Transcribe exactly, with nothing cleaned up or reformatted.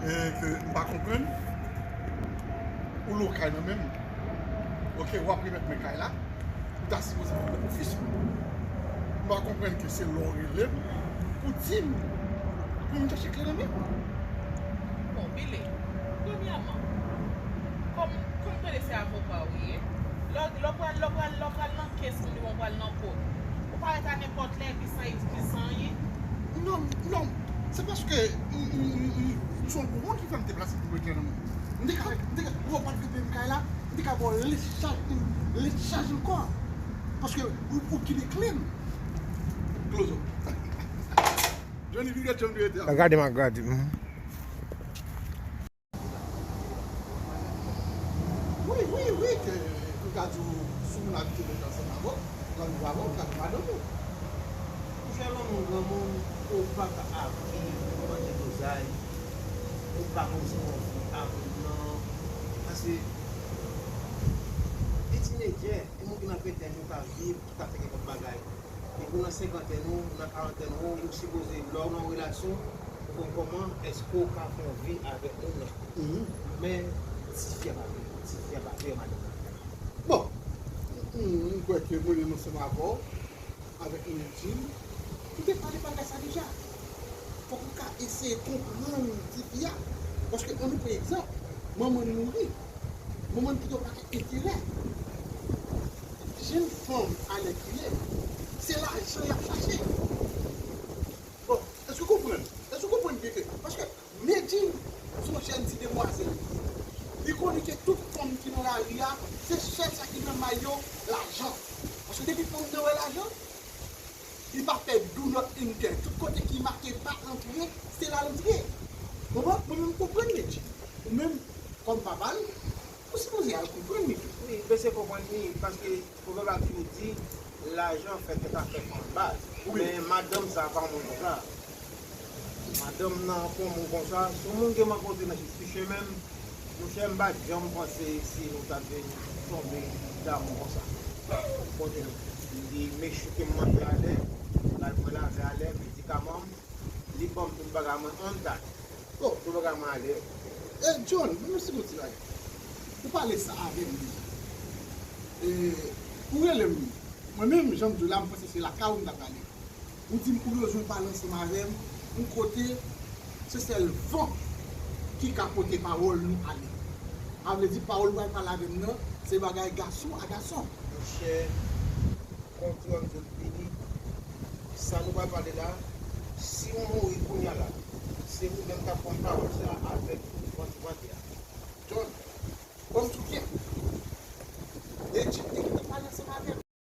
E ke m pa konprann, ou lwe kay nan men m. Ok, w ap remèt mwen kay la, ou ta sipoze remèt mwen ofis mwen. M pa konprann ke se lè w rele m pou di m pou m chache kle nan men w. Bon, Billy, premyèman, kòm, kòm tande se avoka w ye, lè w, lè w pral, lè w pral, lè w pral nan kes moun, ou pral nan kot, ou parèt a nenpòt lè, epi san, epi san anyen. Non, non, se paske m, m, m, m, m se yon bon moun ki fè m deplase pou m rete nan moun. M te ka, m te ka, ou pa t rete m kay la, m te ka ba w lèt chaj, lèt chaj ankò. Paske ou, ou kite kle m. Close up. Johnny, vin gad jan m rete a. Gade m ap gade. Mhm. Wi, wi, wi, ke m ka di w, si w moun abitye rete ansanm avè w, nan nivo avè w, m ka di w madanm ou. Monchè, lè w granmoun, ou pa ka ap viv manje dozay, ou pa konn si w anvi ap non, paske e tinedjè, e moun ki nan ventèn yo ka viv, ki ka fè nenpòt bagay. Depi w nan senkantèn ou, ou nan karantèn ou, ou sipoze, lè w nan yon relasyon, ou konn kòman èske w ka fè yon vi avèk moun nan. Mhm. Men, tifi a pa vle, tifi a pa vle, madanm nan. Bon, m, m, m kwè ke mwen menm ansanm avè w, avèk Nidjin, nou te pale bagay sa deja. Fòk nou ka eseye konprann tifi a. Paske, ann nou pran egzanp, manman l mouri. Manman l kite yon pakèt enterè. Jenn fanm alèkile, se lajan y ap chache. Bon, èske w konprann? Èske w konprann byen ke, paske Medjine se yon jèn ti demwazèl. Li konnen ke tout fanm ki nan lari a, se sèl sa ki nan may yo, lajan. Paske depi fanm nan wè lajan, li pa pè do not enter. Tout kote ki make pa antre, se la l antre. Konprann? Mwen menm m konprann Medjine. Ou menm, kòm papa l, ou sipoze al konprann li tou. Wi, m eseye konprann li, paske pwovèb la toujou di, lajan fè tèt afè fanm baz. Wi. Men madanm sa pa yon moun konsa. Madanm nan pa yon moun konsa. Se yon moun ke m rankontre nan ti chemen m. Monchè, m pa t janm panse si nou ta vin tonbe damou konsa. Konnen li mechouke m manje alè, l al pran lave alè, medikaman m, li ban m tout bagay mwen on time. Oh, tout bagay mwen ale. E John, mwen mèsi pou ti bagay. Ou pale sa avè m deja. E, ou rele m. Mwen menm, jan m di w la, m panse se lakay ou m ta prale. Ou di m ou bezwen pale ansanm avè m, yon kote se sèl van ki ka pote pawòl nou ale. Sa vle di pawòl ou pral pale avè m nan, se bagay gason a gason. Monchè, kontrè m di w, Billy, sa nou pral pale la, si m mouri kounye a la, se ou menm k ap pran pawòl sa a avèk vant vante a. John, kòm si w